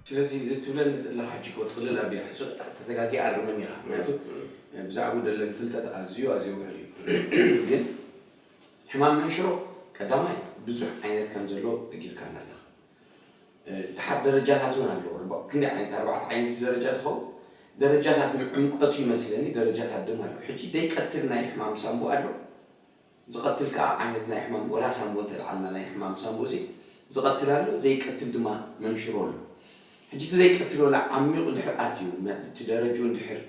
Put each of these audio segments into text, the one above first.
ስለዚ እዚ ትብለን ዘለኻ ሕጂ እኮ ጥቕልል ኣቢለ ሕሱር ተተጋጊ ኣርመኒ ኢኻ። ምክንያቱ ብዛዕባኡ ደለኒ ፍልጠት ኣዝዩ ኣዝዩ ውሑድ እዩ። ግን ሕማም መንሽሮ ቀዳማይ ብዙሕ ዓይነት ከም ዘሎ ነጊርካና ኣለኻ። ድሓር ደረጃታት እውን ኣለዎ። ክንደይ ዓይነት ኣርባዕተ ዓይነት ደረጃ ዝኸውን ደረጃታት ዕምቀቱ ይመስለኒ ደረጃታት ድማ ኣለዎ። ሕጂ ዘይቀትል ናይ ሕማም ሳምቡ ኣሎ። ዝቐትል ከዓ ዓይነት ናይ ሕማም ወላ ሳምቦ እንተልዓልና ናይ ሕማም ሳምቦ እዚ ዝቐትል ኣሎ፣ ዘይቀትል ድማ መንሽሮ ኣሎ። ሕጂ እቲ ዘይቀትል ወላ ዓሚቑ እንድሕር ኣትዩ እቲ ደረጅኡ እንድሕር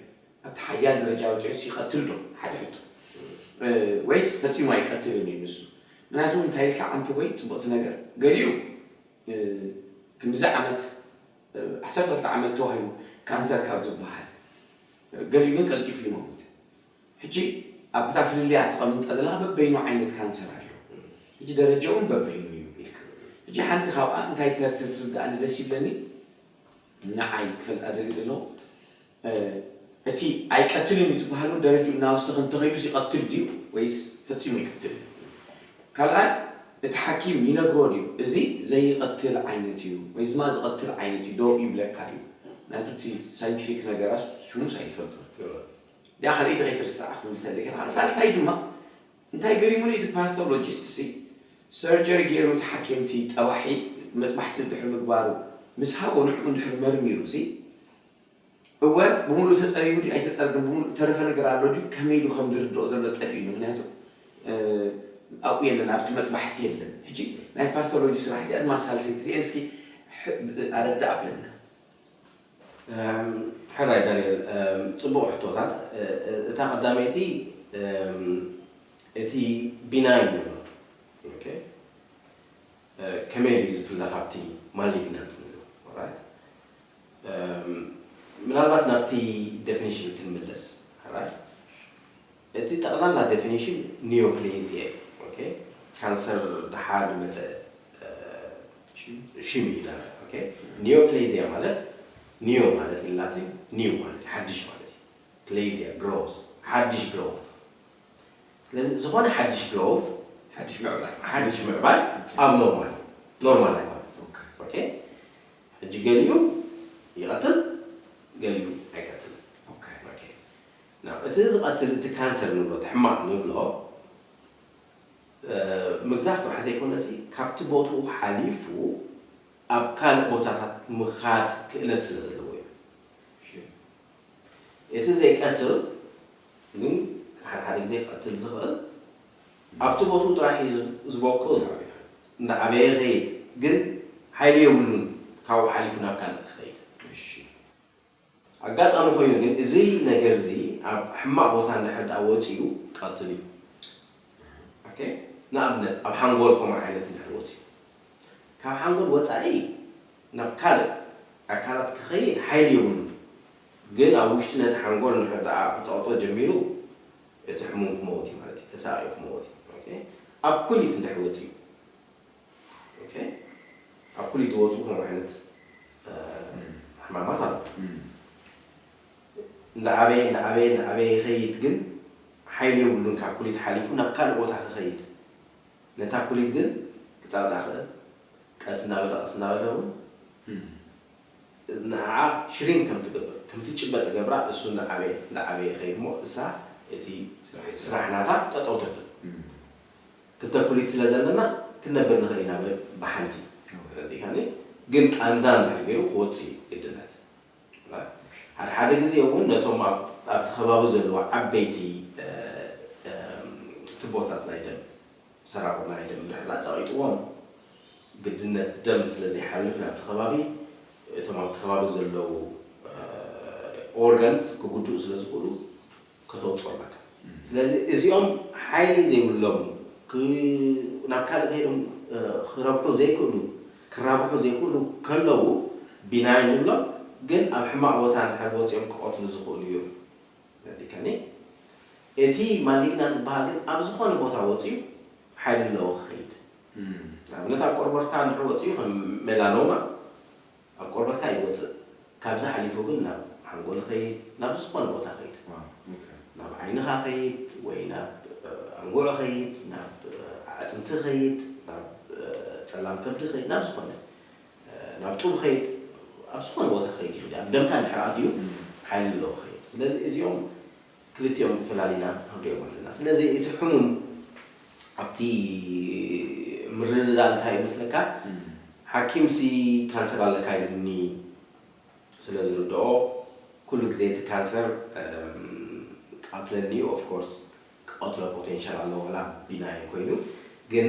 ኣብቲ ሓያል ደረጃ በፂሑስ ይቐትል ዶ? ሓደ ሕቶ። ወይስ ፈፂሙ ኣይቀትልን እዩ ንሱ? ምክንያቱ እንታይ ኢልካ ዓንተ ወይ ፅቡቕቲ ነገር ገሊኡ ክንዲዚ ዓመት ዓሰርተ ክልተ ዓመት ተዋሂቡ ካንሰር ካብ ዝበሃል ገሊኡ ግን ቀልጢፉ ይመውት። ሕጂ ኣብታ ፍልልያ ተቐምጠ ዘለኻ በበይኑ ዓይነት ካንሰር ኣሎ። ሕጂ ደረጃ እውን በበይኑ እዩ ኢልካ። ሕጂ ሓንቲ ካብኣ እንታይ ተርትር ትርዳእኒ ደስ ይብለኒ ንዓይ ክፈልጣ ደሊ ዘለኹ እቲ ኣይቀትልን እዩ ዝበሃሉ ደረጅኡ እናወሰኸ እንተኸይዱስ ይቐትል ድዩ ወይስ ፈፂሙ ይቀትል እዩ? ካልኣይ እቲ ሓኪም ይነግሮ ድዩ እዚ ዘይቐትል ዓይነት እዩ ወይ ድማ ዝቐትል ዓይነት እዩ ዶ ይብለካ እዩ? ናቱ እቲ ሳይንቲፊክ ነገራት ሽሙስ ኣይፈልጦ ዲኣ ካልኣይቲ ከይትርስዓ ክምልሰልክ ኢኻ። ሳልሳይ ድማ እንታይ ገሪሙኒ እቲ ፓቶሎጂስት ሲ ሰርጀሪ ገይሩ እቲ ሓኪምቲ ጠባሒ መጥባሕቲ ድሕሪ ምግባሩ ምስ ሃቦ ንዕኡ እንድሕር መርሚሩ ሲ እወ ብምሉእ ተፀሪቡ ድዩ ኣይተፀርግን ብምሉእ ተረፈ ነገር ኣሎ ድዩ ከመይ ኢሉ ከም ዝርድኦ ዘሎ ጠፊኡ ምክንያቱ ኣብኡ የለን ኣብቲ መጥባሕቲ የለን ሕጂ ናይ ፓቶሎጂ ስራሕ እዚኣ ድማ ሳልሰይቲ እዚአን እስኪ ኣረዳ ኣብለና ሕራይ ዳንኤል ፅቡቕ ሕቶታት እታ ቀዳመይቲ እቲ ቢናይ ንብሎ ከመይ ድዩ ዝፍለ ካብቲ ማሊግናንት ንብሎ ምናልባት ናብቲ ዴፊኒሽን ክንምለስ ሕራይ እቲ ጠቕላላ ዴፊኒሽን ኒዮፕሌዚያ እዩ ካንሰር ድሓር ዝመፀ ሽም እዩ ኒዮፕሌዚያ ማለት ኒዮ ማለት ላቲን ኒው ማለት ሓድሽ ማለት እዩ ፕሌዚያ ግሮዝ ሓድሽ ግሮዝ ስለዚ ዝኾነ ሓድሽ ግሮዝ ሓድሽ ምዕባይ ሓድሽ ምዕባይ ኣብ ኖርማል ኖርማል ኣይኮነ ሕጂ ገሊኡ ይቐትል ገሊኡ ኣይቀትልን እቲ ዝቐትል እቲ ካንሰር ንብሎ እቲ ሕማቕ ንብሎ ምግዛፍ ጥራሕ ዘይኮነሲ ካብቲ ቦትኡ ሓሊፉ ኣብ ካልእ ቦታታት ምኻድ ክእለት ስለ ዘለዎ እዩ እቲ ዘይቀትል ግን ሓደ ሓደ ግዜ ክቐትል ዝኽእል ኣብቲ ቦትኡ ጥራሕ እዩ ዝበቁል እንዳዓበየ ይኸይድ ግን ሓይሊ የብሉን ካብኡ ሓሊፉ ናብ ካልእ ክኸይድ ኣጋጣሚ ኮይኑ ግን እዚ ነገር እዚ ኣብ ሕማቕ ቦታ እንድሕር ደኣ ወፂኡ ቀትል እዩ ንኣብነት ኣብ ሓንጎል ከምኡ ዓይነት እንድሕር ወፂኡ ካብ ሓንጎል ወፃኢ ናብ ካልእ ኣካላት ክኸይድ ሓይሊ የብሉ ግን ኣብ ውሽጢ ነቲ ሓንጎል እንድሕር ደኣ ክፀቕጦ ጀሚሩ እቲ ሕሙም ክመውት እዩ ማለት እዩ ተሳቒ ክመውት እዩ ኣብ ኩሊት እንድሕር ወፂኡ ኣብ ኩሊት ዝወፁ ከም ዓይነት ሕማማት ኣሎ እንዳዓበየ እንዳዓበየ እንዳዓበየ ይኸይድ ግን ሓይሊ የብሉን ካብ ኩሊት ሓሊፉ ናብ ካልእ ቦታ ክኸይድ ነታ ኩሊት ግን ክፃወጣ ክእል ቀስ እናበለ ቀስ እናበለ እውን ንዓ ሽሪን ከም ትገብር ከም ትጭበጥ ገብራ እሱ እንዳዓበየ እንዳዓበየ ይኸይድ እሞ እሳ እቲ ስራሕ ናታ ጠጠው ተብል ክልተ ኩሊት ስለ ዘለና ክንነብር ንኽእል ኢና ብሓንቲ ርዲእካኒ ግን ቃንዛ እንድሕር ገይሩ ክወፅእ እዩ ግድነት ሓደ ሓደ ግዜ እውን ነቶም ኣብቲ ከባቢ ዘለዉ ዓበይቲ ትቦታት ናይ ደም ሰራቑር ናይ ደም እንድሕር ኣፃቒጥዎም ግድነት ደም ስለ ዘይሓልፍ ናብቲ ከባቢ እቶም ኣብቲ ከባቢ ዘለዉ ኦርጋንስ ክጉድኡ ስለ ዝኽእሉ ከተውፅኦ ኣለካ ስለዚ እዚኦም ሓይሊ ዘይብሎም ናብ ካልእ ከይዶም ክረብሑ ዘይክእሉ ክራብሑ ዘይክእሉ ከለዉ ቢናይ ንብሎም ግን ኣብ ሕማቕ ቦታ እንድሕር ወፂኦም ክቐትሉ ዝኽእሉ እዮም ረዲከኒ እቲ ማሊግናንት ዝበሃል ግን ኣብ ዝኾነ ቦታ ወፂኡ ሓይሊ ኣለዎ ክኸይድ ንኣብነት ኣብ ቆርበርካ እንድሕር ወፂኡ ከም ሜላኖማ ኣብ ቆርበትካ ይወፅእ ካብዚ ሓሊፉ ግን ናብ ሓንጎል ይኸይድ ናብ ዝኾነ ቦታ ይኸይድ ናብ ዓይንኻ ይኸይድ ወይ ናብ ኣንጉዕ ይኸይድ ናብ ኣዕፅምቲ ይኸይድ ናብ ፀላም ከብዲ ይኸይድ ናብ ዝኾነ ናብ ጡብ ይኸይድ ኣብ ዝኾነ ቦታ ክኸይድ ይኽእል እዩ። ኣብ ደምካ እንድሕር ኣትዩ ሓይሊ ኣለዎ ክኸይድ። ስለዚ እዚኦም ክልቲኦም ፈላሊና ክንሪኦም ኣለና። ስለዚ እቲ ሕሙም ኣብቲ ምርድዳእ እንታይ ይመስለካ? ሓኪምሲ ካንሰር ኣለካ ኢሉኒ ስለ ዝርድኦ ኩሉ ግዜ እቲ ካንሰር ቀትለኒ ኦፍ ኮርስ ክቐትሎ ፖቴንሻል ኣለዎ ዋላ ቢናይ ኮይኑ ግን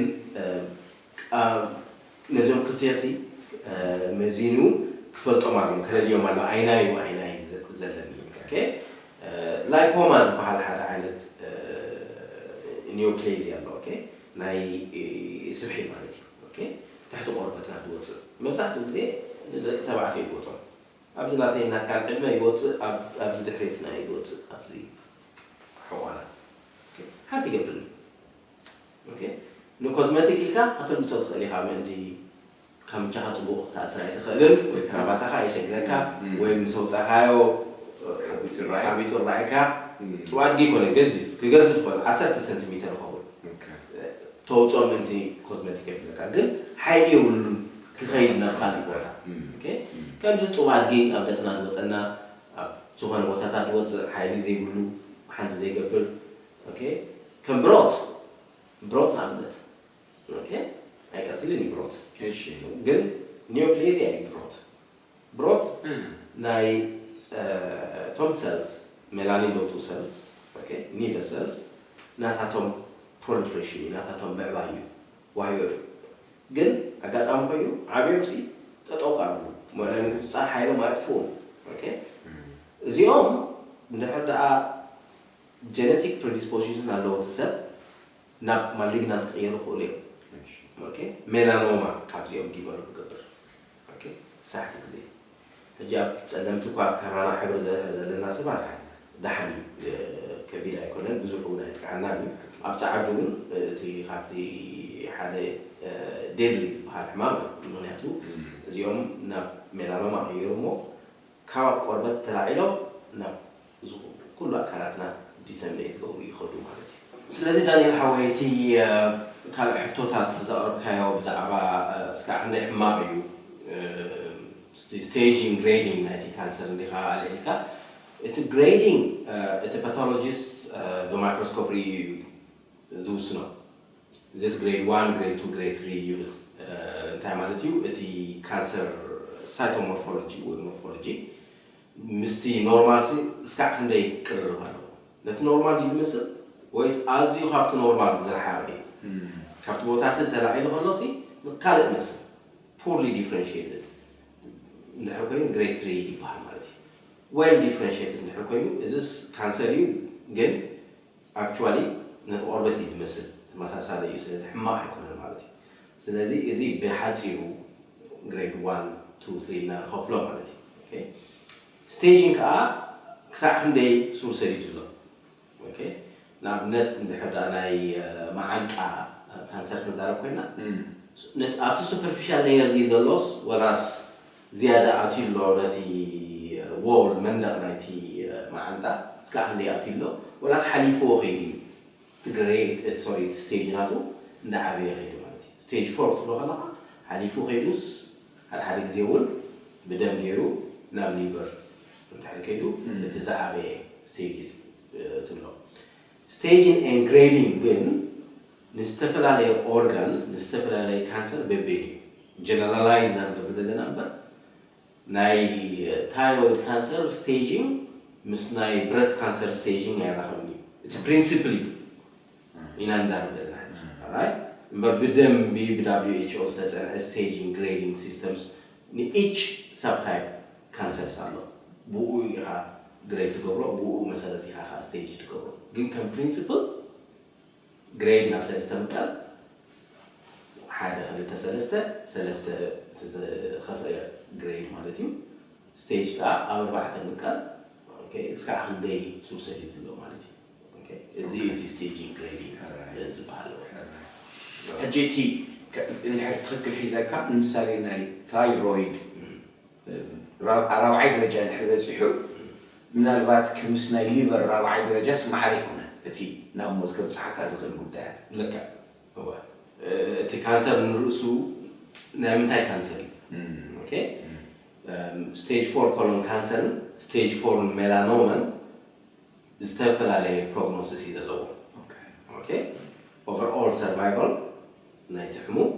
ነዞም ክልቲኦሲ መዚኑ ክፈልጦም ኣለዎም ከለልዮም ኣሎ ኣይናዩ ኣይናይ ዘለኒ ላይፖማ ዝበሃል ሓደ ዓይነት ኒዮፕሌዚ ኣሎ ናይ ስብሒ ማለት እዩ ትሕቲ ቆርበትና ዝወፅእ መብዛሕትኡ ግዜ ንደቂ ተባዕትዮ ይወፆም ኣብዚ ናተይ ናትካን ዕድመ ይወፅእ ኣብዚ ድሕሬትና ይወፅእ ኣብዚ ሕቆና ሓንቲ ይገብርኒ ንኮዝመቲክ ኢልካ ከተልብሶ ትኽእል ኢኻ ምእንቲ ካብ ምቻኻ ፅቡቕ ክትኣስር ኣይትኽእልን ወይ ክራባታኻ የሸግረካ ወይ ምስ ኣውፃኻዮ ሓቢጡ ራእይካ ጥዋድጊ ይኮነ ገዚፍ ክገዝፍ ይኮነ ዓሰርተ ሰንቲሜተር ይኸውን ተውፅኦ ምእንቲ ኮዝመቲክ የብለካ ግን ሓይሊ የብሉን ክኸይድ ናብ ካልእ ቦታ ከምዚ ጥዋድጊ ኣብ ገፅና ዝወፀና ኣብ ዝኾነ ቦታታት ዝወፅእ ሓይሊ ዘይብሉ ሓንቲ ዘይገብር ከም ብሮት ብሮት ንኣብነት ኣይቀትልን እዩ ብሮት ግን ኒዮፕሌዚያ እዩ ብሮት ብሮት ናይ ቶም ሰልስ ሜላኒን ለውጡ ሰልስ ኒቨ ሰልስ ናታቶም ፕሮሊፍሬሽን እዩ ናታቶም ምዕባይ እዩ ዋህዮ እዩ ግን ኣጋጣሚ ኮይኑ ዓብዮም ሲ ጠጠው ቃሉ ናይ ምቁፅፃር ሓይሎም ኣጥፍኡን እዚኦም እንድሕር ደኣ ጀነቲክ ፕሪዲስፖዚሽን ኣለዎ እቲ ሰብ ናብ ማሊግናንት ክቕየሩ ክእሉ እዮም ሜላኖማ ካብዚኦም ዲቨሎፕ ክገብር ሳሕቲ ግዜ ሕጂ ኣብ ፀለምቲ እኳ ከማና ሕብሪ ዘለና ሰባት ደሓን እዩ ከቢድ ኣይኮነን ብዙሕ እውን ኣይጥቅዓናን እዩ ኣብ ፀዓዱ ግን እቲ ካብቲ ሓደ ዴድሊ ዝበሃል ሕማም ምክንያቱ እዚኦም ናብ ሜላኖማ ቀይሩ እሞ ካብ ኣብ ቆርበት ተላዒሎም ናብ ኩሉ ኣካላትና ዲሰሚኔት ክገብሩ ይኸዱ ማለት እዩ ስለዚ ዳንኤል ሓወይ እቲ ካልእ ሕቶታት ዘቕረብካዮ ብዛዕባ እስካ ክንደይ ሕማቕ እዩ ስቴጂንግ ግሬዲንግ ናይቲ ካንሰር እንዲኻ ኣልዒልካ እቲ ግሬዲንግ እቲ ፓቶሎጂስት ብማይክሮስኮፕ ርእዩ እዩ ዝውስኖ this grade one grade two grade three ይብል እንታይ ማለት እዩ እቲ ካንሰር ሳይቶሞርፎሎጂ ወይ ሞርፎሎጂ ምስቲ ኖርማል እስካዕ ክንደይ ቅርርብ ኣለዎ ነቲ ኖርማል ድዩ ዝመስል ወይስ ኣዝዩ ካብቲ ኖርማል ዝረሓቐ እዩ ካብቲ ቦታቲ ተላዒሉ ከሎ ካልእ መስል ፖርሊ ዲፍረንሽትድ እንድሕር ኮይኑ ግሬድ ትሪ ይበሃል ማለት እዩ ዌል ዲፍረንሽትድ እንድሕር ኮይኑ እዚስ ካንሰር እዩ ግን actually ነቲ ቆርበት እዩ ዝመስል ተመሳሳሊ እዩ ስለዚ ሕማቕ ኣይኮነን ማለት እዩ ስለዚ እዚ ብሓፂሩ grade one two three ኢልና ንኸፍሎ ማለት እዩ staging ከዓ ክሳዕ ክንደይ ሱር ሰዲዱ ኣሎ ንኣብነት እንድሕር ናይ መዓንጣ ካንሰር ክንዛረብ ኮይና ኣብቲ superficial layer ድዩ ዘሎስ ወላስ ዝያዳ ኣትዩ ኣሎ ነቲ wall መንደቕ ናይቲ መዓንጣ እስካዕ ክንደይ ኣትዩ ኣሎ ወላስ ሓሊፍዎ ከይዱ እዩ እቲ grade እቲ sorry እቲ stage ናቱ እንዳዓበየ ከይዱ ማለት እዩ stage four ትብሎ ከለካ ሓሊፉ ከይዱስ ሓደ ሓደ ግዜ እውን ብደም ገይሩ ናብ liver እንድሕር ከይዱ እቲ ዝዓበየ stage ትብሎ staging and grading ግን ንዝተፈላለየ organ ንዝተፈላለየ cancer በበይኑ እዩ generalize ኢና ንገብር ዘለና እምበር ናይ thyroid cancer staging ምስ ናይ breast cancer staging ኣይራኸብን እዩ እቲ principle እዩ ኢና ንዛረብ ዘለና እምበር ብደንቢ ብ WHO ዝተፀንዐ staging grading systems ን each subtype cancers ኣሎ ብኡ ኢኻ grade ትገብሮ ብኡ መሰረት ኢኻ ከዓ stage ትገብሮ ግን ከም principle grade ናብ ሰለስተ ምቃል ሓደ ክልተ ሰለስተ ሰለስተ ዝኸፍአ grade ማለት እዩ stage ከዓ ኣብ ኣርባዕተ ምቃል እስካዕ ክንደይ ሱር ሰዲዱ ኣሎ ማለት እዩ እዚ እቲ staging grading ዝበሃል ሕጂ እቲ እንድሕር ትኽክል ሒዘካ ንምሳሌ ናይ thyroid ራብዓይ ደረጃ እንድሕር በፂሑ ምናልባት ከምስ ናይ liver ራብዓይ ደረጃስ ማዕረ ኣይኮነን እቲ ናብ ሞት ከብፅሓካ ዝኽእል ጉዳያት ልክዕ እወ እቲ ካንሰር ንርእሱ ናይ ምንታይ ካንሰር እዩ ኦኬ stage four colon cancer ን stage four melanoma ን ዝተፈላለየ prognosis እዩ ዘለዎ። Okay, overall survival ናይቲ ሕሙም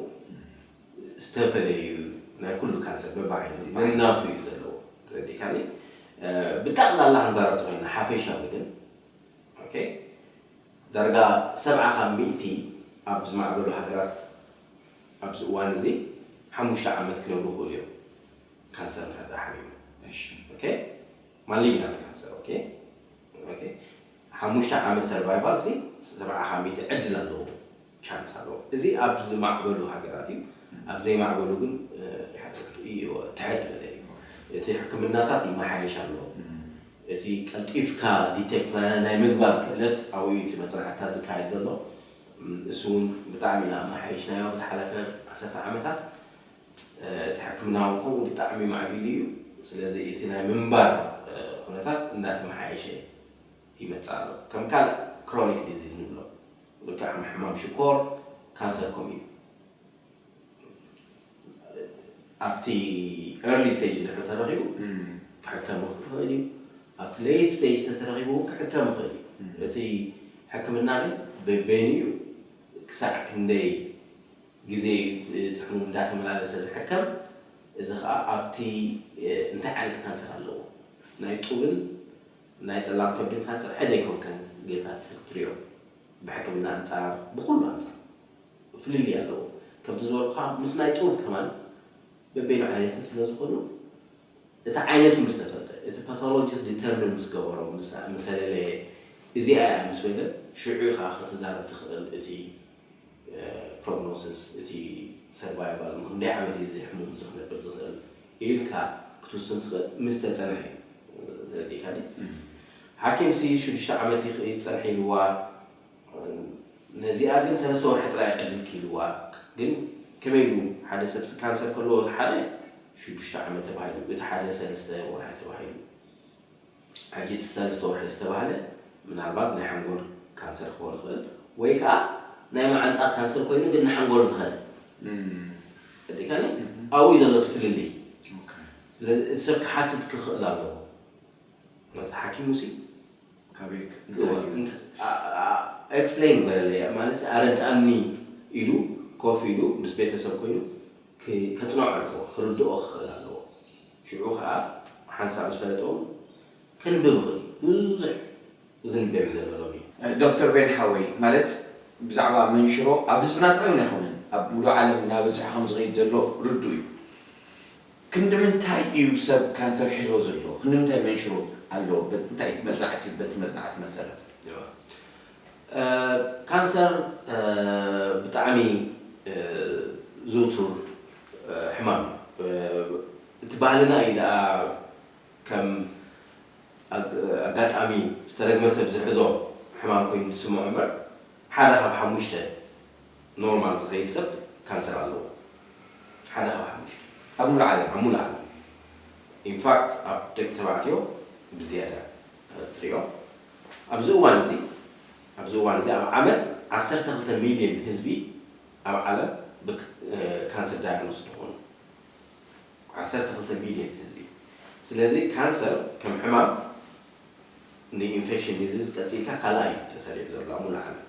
ዝተፈላለየ እዩ። ናይ ኩሉ ካንሰር በብዓይነቱ ነናቱ እዩ ዘለዎ። ተረዲእካኒ? ብጠቕላላ ክንዛረብ ተኮይና ሓፈሻዊ ግን okay ዳርጋ ሰብዓ ካብ ሚእቲ ኣብ ዝማዕበሉ ሃገራት ኣብዚ እዋን እዚ ሓሙሽተ ዓመት ክነብሩ ይኽእሉ እዮም፣ ካንሰር እንድሕር ደኣ ሓሚሙ። Okay? ማሊግናንት ካንሰር። Okay? Okay? ሓሙሽተ ዓመት survival ሲ ሰብዓ ካብ ሚእቲ ዕድል ኣለዎ፣ ቻንስ ኣለዎ። እዚ ኣብ ዝማዕበሉ ሃገራት እዩ። ኣብ ዘይማዕበሉ ግን ትሕት ዝበለ እዩ። እቲ ሕክምናታት ይመሓየሽ ኣሎ። እቲ ቀልጢፍካ ዲቴክት ናይ ምግባር ክእለት ኣብኡ እዩ እቲ መፅናዕትታት ዝካየድ ዘሎ። እሱ እውን ብጣዕሚ ኢና ኣመሓይሽናዮ ኣብ ዝሓለፈ ዓሰርተ ዓመታት። እቲ ሕክምና እውን ከምኡ ብጣዕሚ ማዕቢሉ እዩ። ስለዚ እቲ ናይ ምንባር ኩነታት እንዳተመሓየሸ ይመፅእ ኣሎ። ከም ካልእ ክሮኒክ ዲዚዝ ንብሎ ልክዕ ከም ሕማም ሽኮር፣ ካንሰር ከምኡ እዩ። ኣብቲ early stage እንድሕር ተረኺቡ ክሕከም ይኽእል እዩ። ኣብቲ late stage ተተረኺቡ እውን ክሕከም ይኽእል እዩ። እቲ ሕክምና ግን በበይኑ እዩ። ክሳዕ ክንደይ ግዜ እዩ እቲ ሕሙም እንዳተመላለሰ ዝሕከም። እዚ ከዓ ኣብቲ እንታይ ዓይነት ካንሰር ኣለዎ፣ ናይ ጡብን ናይ ጸላም ከብድን ካንሰር ሓደ ኣይኮንከን ጌርካ ትሪኦ። ብሕክምና ኣንጻር ብኹሉ ኣንጻር ፍልልይ ኣለዎ። ከምቲ ዝበልኩኻ ምስ ናይ ጡብ ከማን በበይኑ ዓይነትን ስለ ዝኾኑ እቲ ዓይነቱ ምስ ተፈልጠ እቲ ፓቶሎጂስት ዲተርሚን ምስ ገበሮ ምስ ሰለለየ እዚኣ እያ ምስ በለ ሽዑ ኢኻ ክትዛረብ ትኽእል እቲ ፕሮግኖሲስ እቲ ሰርቫይቫል ክንደይ ዓመት እዩ እዚ ሕሙም እዚ ክነብር ዝኽእል ኢልካ ክትውስን ትኽእል ምስ ተጸንሐ እዩ። ተረዲእካ ድዩ? ሓኪም ሲ ሽዱሽተ ዓመት ይኽ- ይጸንሕ ኢልዋ ነዚኣ ግን ሰለስተ ወርሒ ጥራይ ዕድል ክኢልዋ ግን ከመይ ኢሉ ሓደ ሰብ ካንሰር ከለዎ እቲ ሓደ ሽዱሽተ ዓመት ተባሂሉ እቲ ሓደ ሰለስተ ወርሒ ተባሂሉ ሕጂ እቲ ሰለስተ ወርሒ ዝተባህለ ምናልባት ናይ ሓንጎል ካንሰር ክኸውን ይኽእል ወይ ከዓ ናይ መዓንጣ ካንሰር ኮይኑ ግን ንሓንጎል ዝኸደ እዲካኒ ኣብኡ እዩ ዘሎ እቲ ፍልልይ። ስለዚ እቲ ሰብ ክሓትት ክኽእል ኣለዎ ነቲ ሓኪሙ ሲ ካበይ ኤክስፕሌን በለለይ ማለት ኣረድኣኒ ኢሉ ኮፍ ኢሉ ምስ ቤተሰብ ኮይኑ ከፅንዖ ኣለዎ ክርድኦ ክኽእል ኣለዎ። ሽዑ ከዓ ሓንሳብ ዝፈለጠ እውን ከንብብ ይኽእል ብዙሕ ዝንበብ እዩ ዘሎ ሎሚ። ዶክተር ቤን ሓወይ ማለት ብዛዕባ መንሽሮ ኣብ ህዝብና ጥራይ እውን ኣይኮነን ኣብ ሙሉእ ዓለም እናበዝሐ ከም ዝኸይድ ዘሎ ርዱእ እዩ። ክንዲ ምንታይ እዩ ሰብ ካንሰር ሒዝዎ ዘሎ? ክንዲ ምንታይ መንሽሮ ኣለዎ? በቲ እንታይ መጽናዕቲ በቲ መጽናዕቲ መሰረት? ካንሰር ብጣዕሚ ዝውቱር ሕማም እዩ። እቲ ባህልና እዩ ደኣ ከም ኣጋጣሚ ዝተረግመ ሰብ ዝሕዞ ሕማም ኮይኑ ዝስምዖ እምበር ሓደ ካብ ሓሙሽተ ኖርማል ዝኸይድ ሰብ ካንሰር ኣለዎ። ሓደ ካብ ሓሙሽተ ኣብ ሙሉእ ዓለም። ኣብ ሙሉእ ዓለም። ኢንፋክት ኣብ ደቂ ተባዕትዮ ብዝያዳ ትሪኦ። ኣብዚ እዋን እዚ ኣብዚ እዋን እዚ ኣብ ዓመት ዓሰርተ ክልተ ሚልዮን ህዝቢ ኣብ ዓለም ብካንሰር ዳያግኖስ ዝኾኑ ዓሰርተ ክልተ ሚልዮን ህዝቢ። ስለዚ ካንሰር ከም ሕማም ንኢንፌክሽን ዲዚዝ ቀፂልካ ካልኣይ እዩ ተሰሪዑ ዘሎ ኣብ ሙሉእ ዓለም።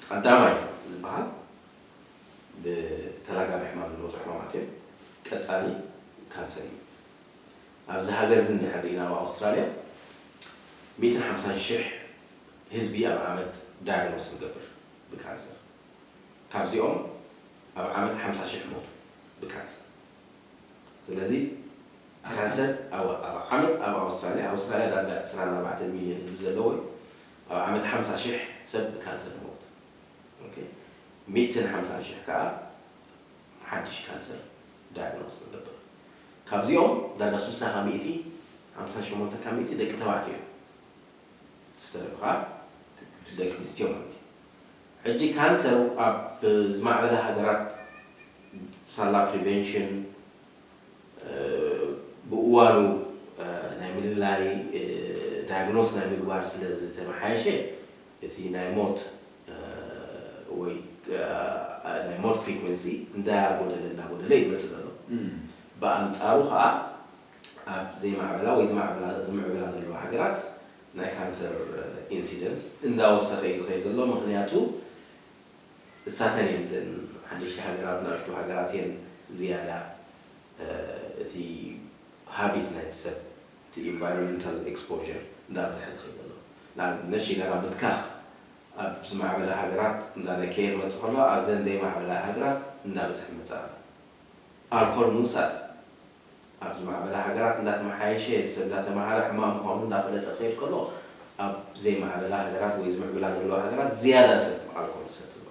ቀዳማይ ዝበሃል ብተላጋቢ ሕማም ዝመፁ ሕማማት እዮም። ቀፃሊ ካንሰር እዩ። ኣብዚ ሃገር እዚ እንድሕር ርኢና ኣብ ኣውስትራልያ ሚእትን ሓምሳን ሽሕ ህዝቢ ኣብ ዓመት ዳያግኖስ ንገብር ብካንሰር። ካብዚኦም ኣብ ዓመት ሓምሳ ሽሕ ሞቱ ብካንሰር። ስለዚ ካንሰር ኣብ ኣብ ዓመት ኣብ ኣውስትራልያ ኣውስትራልያ ዳርጋ ዕስራን ኣርባዕተን ሚልዮን ህዝቢ ዘለዎ እዩ። ኣብ ዓመት ሓምሳ ሽሕ ሰብ ብካንሰር ይሞት። ኦኬ ሚእትን ሓምሳን ሽሕ ከዓ ሓድሽ ካንሰር ዳያግኖስ ንገብር። ካብዚኦም ዳርጋ ስሳ ካብ ሚእቲ ሓምሳን ሸሞንተን ካብ ሚእቲ ደቂ ተባዕትዮ እዮም። ዝተረፉ ከዓ ደቂ ኣንስትዮ ማለት እዩ። ሕጂ ካንሰር ኣብ ዝማዕበላ ሃገራት ሳላ ፕሪቨንሽን ብእዋኑ ናይ ምልላይ ዳያግኖስ ናይ ምግባር ስለ ዝተመሓየሸ እቲ ናይ ሞት ወይ ናይ ሞት ፍሪኮንሲ እንዳጎደለ እንዳጎደለ ይመፅእ ዘሎ። ብኣንፃሩ ከዓ ኣብ ዘይማዕበላ ወይ ዝማዕበላ ዝምዕብላ ዘለዋ ሃገራት ናይ ካንሰር ኢንሲደንስ እንዳወሰኸ እዩ ዝኸይድ ዘሎ። ምክንያቱ እሳተን እየን እተን ሓደሽቲ ሃገራት፣ ንኣሽቱ ሃገራት እየን ዝያዳ እቲ ሃቢት ናይቲ ሰብ፣ እቲ ኢንቫይሮንመንታል ኤክስፖር እንዳበዝሐ ዝኸይድ ዘሎ። ንኣብነት ሽጋራ ምትካኽ ኣብ ዝማዕበላ ሃገራት እንዳነከየ ክመፅእ ከሎ ኣብዘን ዘይማዕበላ ሃገራት እንዳበዝሐ ይመፅእ ኣሎ። ኣልኮል ምውሳድ ኣብ ዝማዕበላ ሃገራት እንዳተመሓየሸ፣ ሰብ እንዳተምሃረ፣ ሕማቕ ምዃኑ እንዳፈለጠ ክኸይድ ከሎ፣ ኣብ ዘይማዕበላ ሃገራት ወይ ዝምዕብላ ዘለዋ ሃገራት ዝያዳ ሰብ ኣልኮል ዝሰቲ ኣሎ።